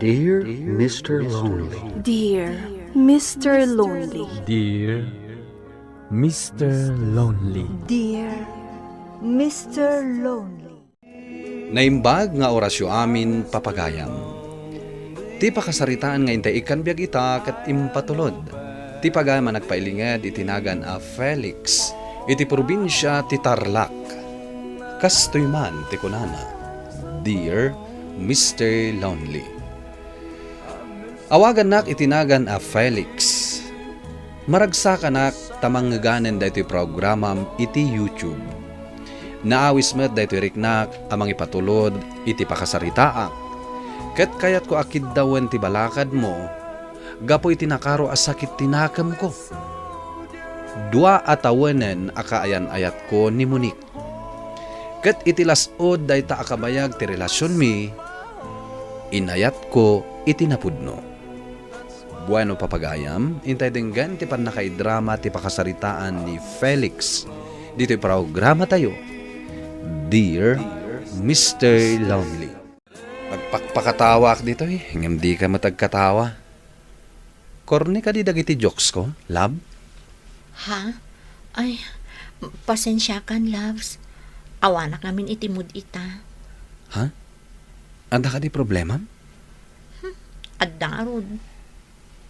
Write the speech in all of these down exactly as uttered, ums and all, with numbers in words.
Dear Mister Lonely. Dear Mister Lonely. Dear Mister Lonely. Dear Mister Lonely. Naimbag nga orasyo amin, papagayam. Ti pakasaritaan nga intay ikkan biag ita ket impatulod. Ti pagayam a nagpailinged iti nagan a Felix iti probinsia ti Tarlac. Kastoy man ti kunana, "Dear Mister Lonely." Awagannak iti nagan a Felix. Maragsakanak ta mangngeganen daytoy programam iti YouTube. Naawis met daytoy riknak a mangipatulod iti pakasaritaak. Ket kayatko a kiddawen ti balakadmo gapu iti nakaro a sakit ti nakemko. Dua a tawenen a kaayan-ayatko ni Monique. Ket iti las-ud dayta a kabayag ti relasionmi, inayatko iti napudno. Bueno, papagayam, intay denggen ti pannakaidrama ti pakasaritaan ni Felix ditoy programatayo, Dear Mister Lonely. Agpakpakatawaak ditoy, ngem dika met agkatawa. Korni kadi dagiti jokesko, love? Ha? Ay, pasensiakan, loves. Awanak ngamin iti mood ita. Ha? Adda kadi problemam? Hmm, adda ngarud.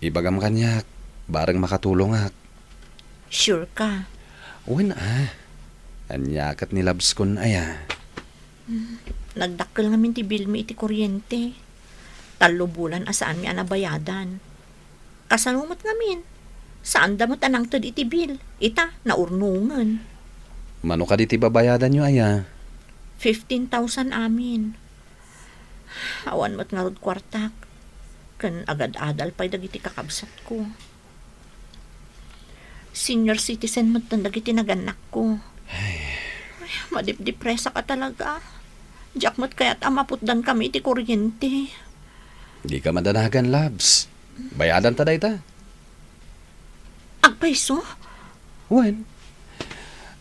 Ibagam kaniak, bareng makatulongak. Sure ka? Wen a. Ania ket ni loves-kon aya? Hmm, nagdakkel ngamin ti bill mi iti kuryente. Tallo bulan a saanmi a nabayadan. Kasano met ngamin? Saanda met a nangted iti bill. Ita, naurnongen. Mano kadi ti babayadanyo aya? Fifteen thousand amin. Awan met ngarud kuartak. Ken agad-adal pay dagiti kakabsatko. Senior citizen metten dagiti nagannakko. Ay. Ay, madipdipresak a talaga. Diak met kayat a maputdankami iti kuryente. Dika madanagan, loves. Bayadanta dayta. Agpayso? Wen,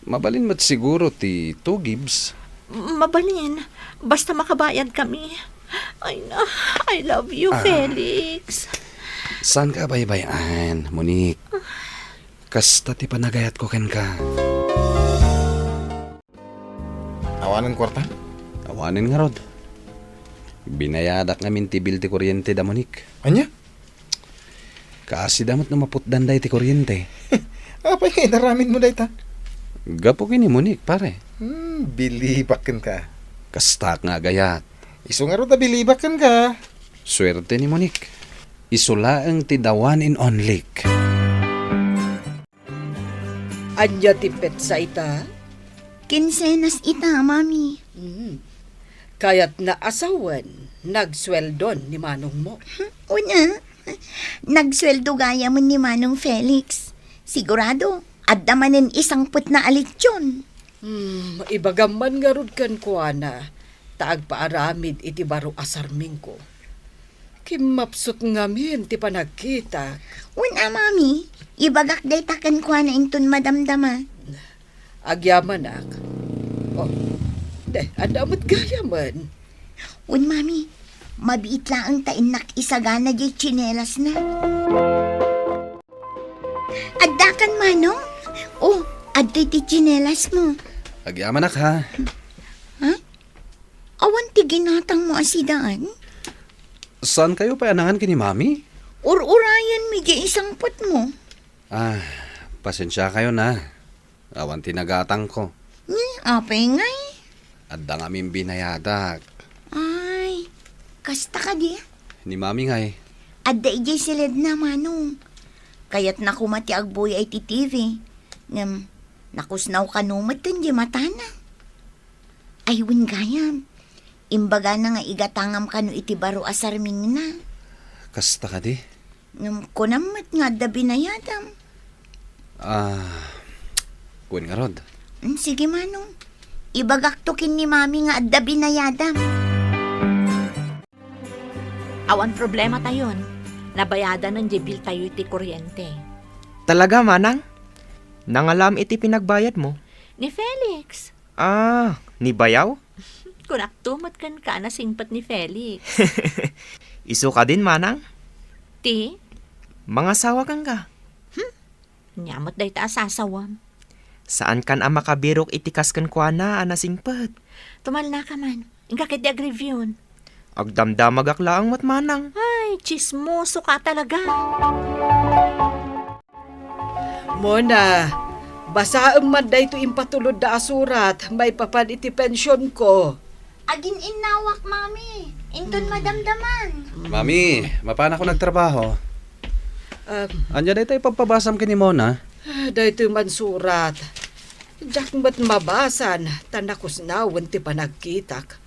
mabalin met siguro ti two gigs. Mabalin. Basta makabayadkami. Ay na, I love you, ah, Felix. Saanka a baybay-an, Monique? Kasta ti panagayatko kenka. Awanen kuarta? Awanen ngarud. Binayadak ngamin ti bill ti kuryente da Monique. Ania? Kaasida met no maputdan dayta ti kuryente. Apay nga inaramidmo dayta? Gapu ken ni Monique, pare. Hmm, bilibak kenka. Kastaak nga agayat. Isu ngarud a bilibak kenka. Suerte ni Monique. Isu laeng ti the one and only. Ania ti petsa ita? Kinsenas ita, Mami. Hmm. Kayatna a sawen, nagsueldon ni manongmo. Wen a, nagsueldo gayamen ni Manong Felix. Sigurado, adda manen isangpetna a litson. Hmm, ibagam man ngarud kenkuana, ta agpaaramid iti baro a sarmingko. Kimmapsut ngamin ti panagkitak. Wen a, Mami, ibagak dayta kenkuana inton madamdama. Agyamanak. Oh, de, adda met gayamen. Wen, Mami, mabiit laeng ta innak isagana diay tsinelasna. Addakan, Manong? Oh, adtoy ti tsinelasmo. Agyamanak, ha? Ha? Awan ti ginatangmo a sidaan? Saankayo pay a nangan ken ni Mami? Ur-urayenmi diay isangpetmo. Ah, pasensiakayon a. Awan ti nagatangko. Ni, apay ngay? Adda ngamin binayadak. Ay, kasta kadi? Ni Mami ngay? Adda idiay siledna, Manong. Kayatna koma ti agbuya iti T V. Ngem, nakusnaw kano met ken diay matana. Ay, wen gayam. Imbagana nga igatangam kano iti baro a sarmingna. Kasta kadi? Ngem kunam met nga adda binayadam. Ah, wen ngarud. Mm, sige, Manong. Ibagakto ken ni Mami nga adda binayadam. Awan problematayon. Nabayadanen diay bill tayo iti kuryente. Talaga, Manang? Nangalaam iti pinagbayadmo? Ni Felix. Ah, ni bayaw? Kunakto met kenka a nasingpet ni Felix. Isu kadin, manang? Ti? Mangasawa kenka. Ania met dayta a sasawam? Saankan a makabirok iti kas kenkuana a nasingpet. Tumalnaka man. Inka ketdi agreview. Agdamdamagak laeng met, manang. Ay, tsismoso ka talaga. Mona, basaem man daytoy impatulodda a surat maipapan iti pensionko. Agin-innawak, Mami. Inton madamdaman. Mami, mapanakon agtrabaho. Um, Ania dayta ipabpabasam ken ni Mona? Ah, daytoy man surat. Diak met mabasan, ta nakusnawen ti panagkitak.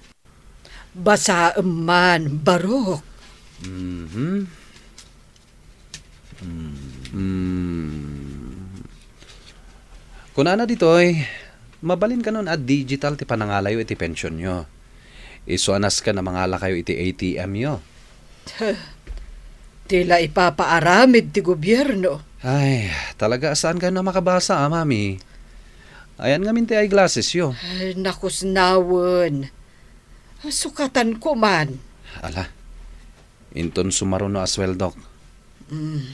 Basaem man, barok. Mhm. Mm. Kunana ditoy, mabalin kanon a digital ti panangalayo iti pensionyo. Isu a nasken a mangalakayo iti A T M yo. Ti la ipapaaramid ti gobierno. Ay, talaga a saankayon a makabasa, a, Mami. Ayan ngamin ti eyeglasses yo. Ay, nakusnawen. Sukatanko man. Ala, inton sumaruno a sueldok. Mm.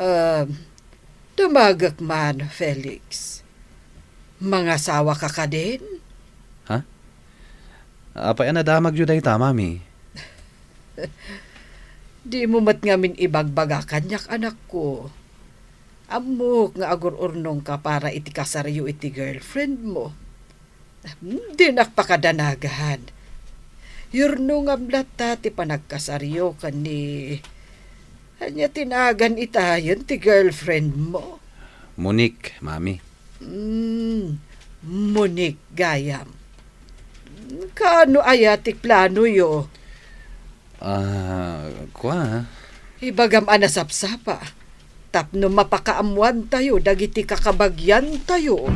Ah, damagek man, Felix. Mangasawaka kadin? Ha? Apay a nadamagyo dayta, Mami? Dimo met ngamin ibagbaga kaniak, anakko. Ammok nga agur-urnongka para iti kasaryo iti girlfriendmo. Hmm, dinak pakadanagan. Yurnongam latta ti panagkasaryo ken ni, ania ti nagan itayen ti girlfriendmo? Monique, Mami. Hmm, Monique gayam. Kaano aya ti planoyo? Ah, kua? Ibagam a nasapsapa, tapno mapakaammoantayo dagiti kakabagiantayo.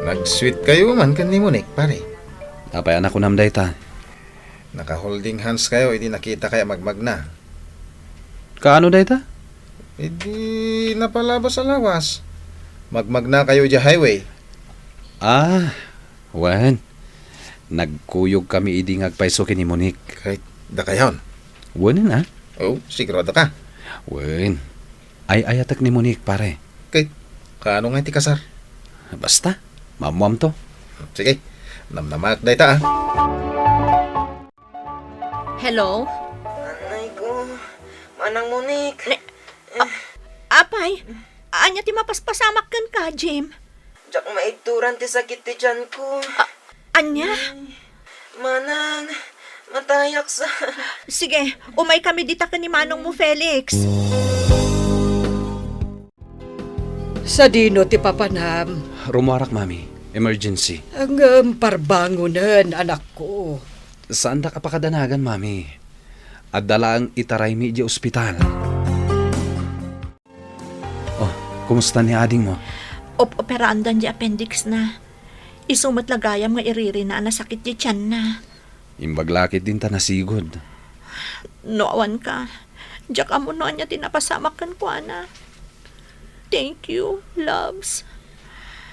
Nag-sweet kayo man ken ni Monique, pare. Apay a nakunam dayta? Naka-holding hands kayo idi nakita kayo magmagna. Kaano dayta? Idi napalabas a lawas. Magmagna kayo idiay highway. Ah, wen. Nagkuyog kami idi nga agpayso ken ni Monique. Kay, dakayon? Wenen, a? Oh, sigurado ka? Wen. Ay-ayatek ni Monique, pare. Kay, kaano nga iti kasar? Basta, maammoamto. Sige, namnamaak dayta, a. Hello? Anay ko, Manang Monique. Ne-, a-, apay, ania ti mapaspasamak kenka, Jim? Diak maigturan ti sakit ti tianko. A-, ania? Manang, matayak sa. Sige, umay kami dita ken ni manongmo, Felix. Sadino ti papanam? Rumuarak, Mami. Emergency. Ngem parbangonen, anakko. Saandak a pakadanagan, Mami. Adda laeng itaraymi idiay ospital. Oh, kumusta ni adingmo? Op-operaandan di appendix na. Isu met la gayam nga iririna a nasakit di tianna. Imbag la ketdin ta nasigud. No awan ka, diak ammo no ania ti napasamak kenkuana. Thank you, loves.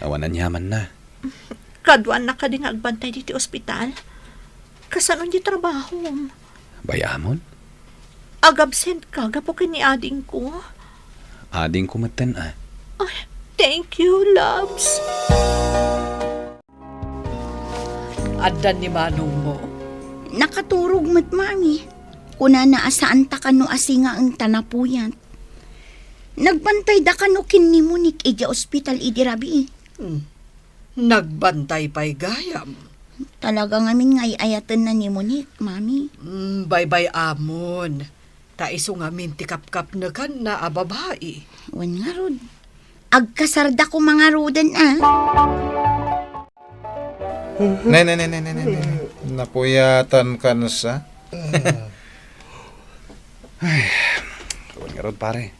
Awan aniaman na. Kaduaannak kadi nga agbantay ditoy ospital? Kasano di trabahom? Bay-amon? Agabsent ka gapu ken ni adingko? Adingko metten, a. Ay, thank you, loves. Adda ni manongmo? Nakaturog met, Mami. Kunana a saanta kano a singaen ta napuyat. Nagbantayda kano ken ni Monique idiay ospital idi rabii. Hmm. Nagbantay pay gayam. Talaga ngamin nga ay-ayatenna ni Monique, Mami. Mm, baybay-amon. Ta isu ngamin ti kapkapnekanna a babai. Wen ngarud. Agkasarda koma ngaruden, a. Ne, ne, ne, ne, ne, ne, ne. Napuyatan kan sa. Ay, wen ngarud, pare.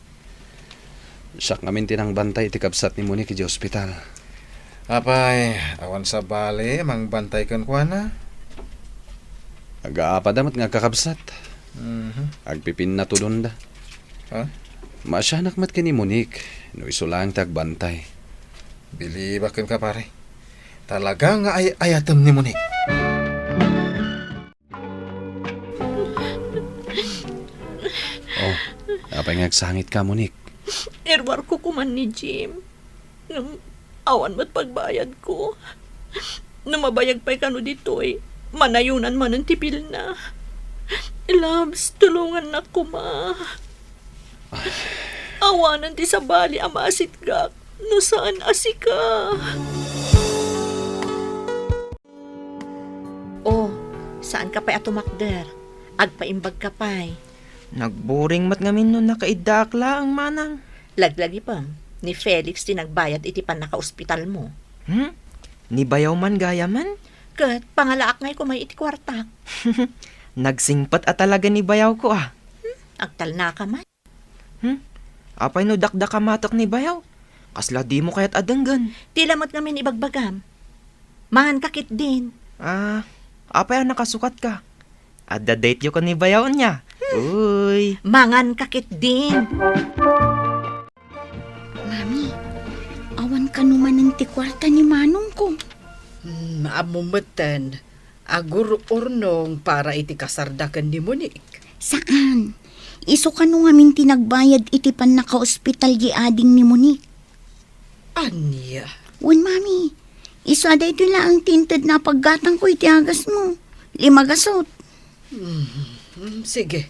Siak ngamin ti nangbantay iti kabsat ni Monique idiay ospital. Apay, awan sabali mangbantay kenkuana? Agaapada met nga agkakabsat. Mhm. Agpipinnatudonda. Ha? Maasianak met ken ni Monique no isu laeng ti agbantay. Bilibak kenka, pare. Talaga nga ay-ayatem ni Monique. Pay nga agsangitka, Monique. Iruarko koman ni Jim. Ngem awan met pagbayadko. No mabayag pay kano ditoy, manayonan manen ti bilna. Loves, tulongannak koma. Awanen ti sabali a masitgak no saan a sika. Oh, saanka pay a tumakder? Agpaimbagka pay. Nagburing met ngamin no nakaiddaak laeng, manang. Laglagipem, ni Felix ti nagbayad iti pannakaospitalmo. Hmm? Ni bayaw man gayamen? Ket pangalaak ngay koma iti kuartak. Nagsingpet a talaga ni bayawko, a. Hmm? Agtalnaka man. Hmm? Apay no dakdakamatek ni bayaw? Kasla dimo kayat a denggen? Ti lamet ngamin ibagbagam. Manganka ketdin. Ah, apay a nakasukatka? Adda date-yo ken ni bayaw ania? Hmm. Uy. Manganka ketdin. Mami, awan kano manen ti kuarta ni manongko. Hmm, ammom metten, agur-urnong para iti kasarda ken ni Monique. Saan. Isu kano ngamin ti nagbayad iti pannakaospital di ading ni Monique. Ania? Wen, Mami. Isu a daytoy laeng ti intedna a paggatangko iti agasmo. Lima gasut. Hmm, hmm, sige.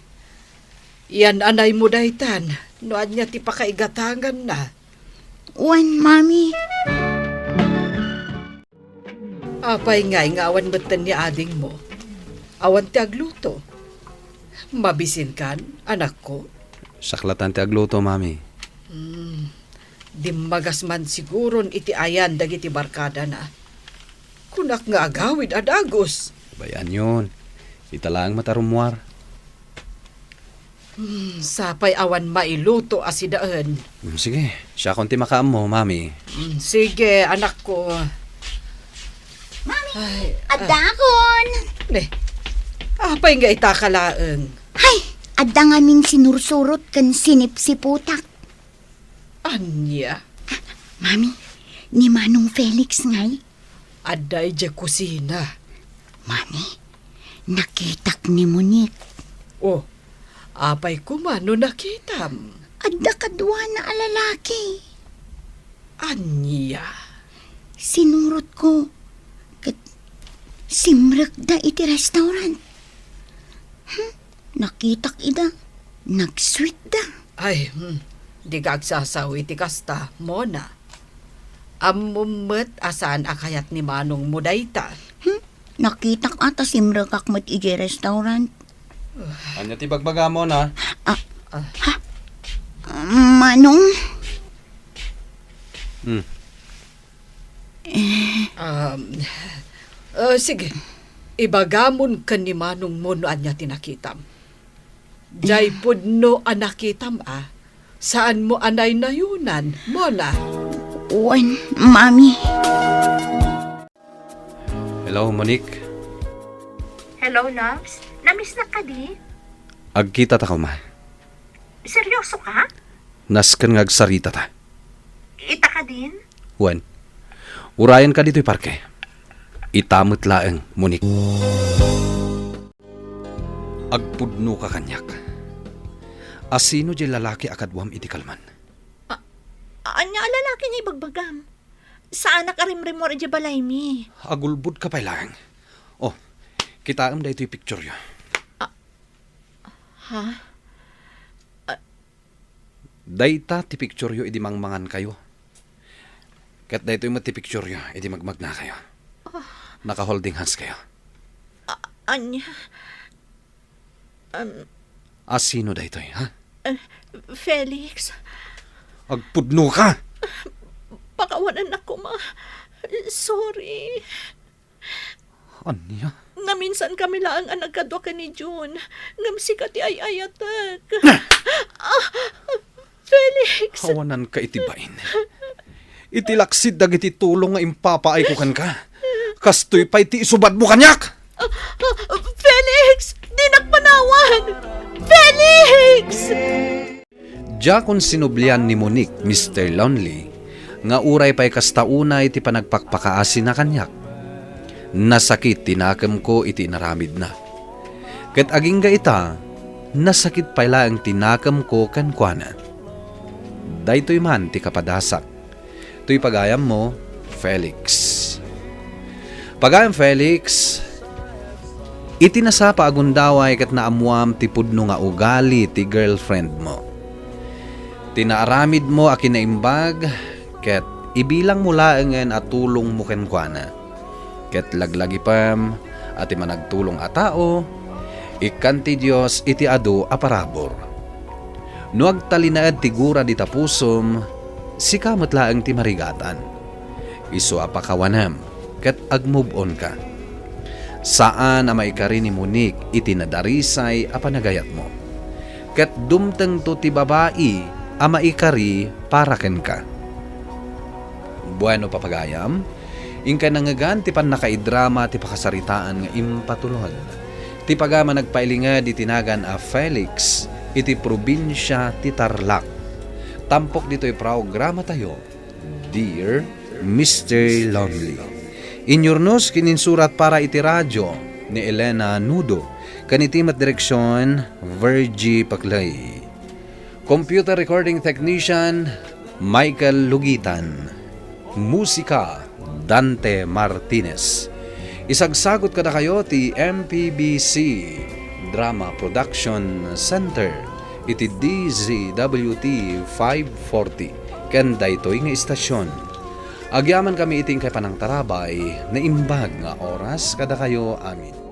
Yan-anaymo daytan, no ania ti pakaigatanganna. Wen, Mami. Apay ngay nga awan metten ni adingmo? Awan ti agluto? Mabisinkan, anakko? Saklatan ti agluto, Mami. Hmm. Dimmagas man siguron iti ayan dagiti barkadana. Kunak nga agawid a dagus. Bay-anyon. Ita laeng met a rummuar. Hmm, sapay awan mailuto a sidaen. Hmm, sige, siakon ti makaammo, Mami. Hmm, sige, anakko. Mami, ay, ah. Addakon. Ne, apay nga ita ka laeng? Hay, adda ngamin sinursurot ken sinipsiputak. Ania? Mami, ni Manong Felix ngay? Adda idiay kusina. Mami, nakitak ni Monique. Oh, apay koma no nakitam? Adda kaduana a lalaki. Ania? Sinurotko, ket simrekda iti restaurant. Hmm? Nakitak ida, nagsweetda. Ay, hmm, diak agsasaw iti kasta, Mona. Ammom met a saan a kayat ni manongmo dayta. Hmm? Nakitak a ta simrekak met idiay restaurant. Ania ti bagbaga, Mona? Ah, ah. Ha? Manong? Hmm. Eh. Um, uh, sige. Ibagamon ken ni manongmo no ania ti nakitam. Diay pudno a nakitam a, saanmo a naynayonan, Mona. Wen, Mami. Hello, Monique. Hello, loves. Namisnak kadi? Agkitata koma. Seryoso ka? Nasken nga agsaritata. Ita kadin? Wen. Urayenka ditoy parke. Ita met laeng, Monique. Agpudnoka kaniak. Asino diay lalaki a kaduam iti kalman? A-, ania a lalaki nga ibagbagam? Saanak a rimrimmuar idiay balaymi. Agulbodka pay laeng. Oh, kitaem daytoy pictureyo. Ah, ha? Ah, Dayta ti pictureyo idi mangmangankayo. Ket daytoy met ti pictureyo idi magmagnakayo. Ah. Naka-holding hands kayo. A-, ania? Um, Asino daytoy, ha? Eh, Felix. Agpudnoka! Pakawanennak koma. Sorry. Ania? Naminsankami laeng a nagkadua ken ni June, ngem sika ti ay-ayatek. Ah, Felix! Awananka iti bain. Iti laksid dagiti tulong nga impapaayko kenka, kastoy pay ti isubadmo kaniak! Ah, ah, Felix! Dinak panawan! Felix! Diakon sinublian ni Monique, Mister Lonely, nga uray pay kasta unay ti panagpakpakaasina kaniak. Nasakit ti nakemko iti inaramidna. Ket agingga ita, nasakit pay laeng ti nakemko kenkuana. Daytoy man ti kapadasak. Toy pagayammo, Felix. Pagayam Felix, iti nasapa a gundaway ket naammuam ti pudno nga ugali ti girlfriendmo. Ti naaramidmo a kinaimbag ket ibilangmo laengen a tulongmo kenkuana. Ket laglagipem a ti managtulong a tao, ikkan ti Dios iti adu a parabur. No agtalinaed ti gura dita pusom, sika met laeng ti marigatan. Isu a pakawanem ket agmove on ka. Saan a maikari ni Monique iti nadarisay a panagayatmo. Ket dumtengto ti babai a maikari para kenka. Bueno, papagayam, inkay nangngegan ti pannakaidrama ti pakasaritaan nga impatulod. Ti pagayam a nagpailinged iti nagan a Felix iti probinsia ti Tarlac. Tampok ditoy programatayo, Dear Mister Lonely. Inyurnos ken insurat para iti radio ni Elena Nudo, ken iti met direksion, Virgie Paclay. Computer recording technician, Michael Lugitan. Musika, Dante Martinez. Isagsagut kadakayo ti M P B C Drama Production Center iti D Z W T five forty ken daytoy nga istasyon. Agyamankami iti inkay panangtarabay, naimbag nga oras kadakayo amin.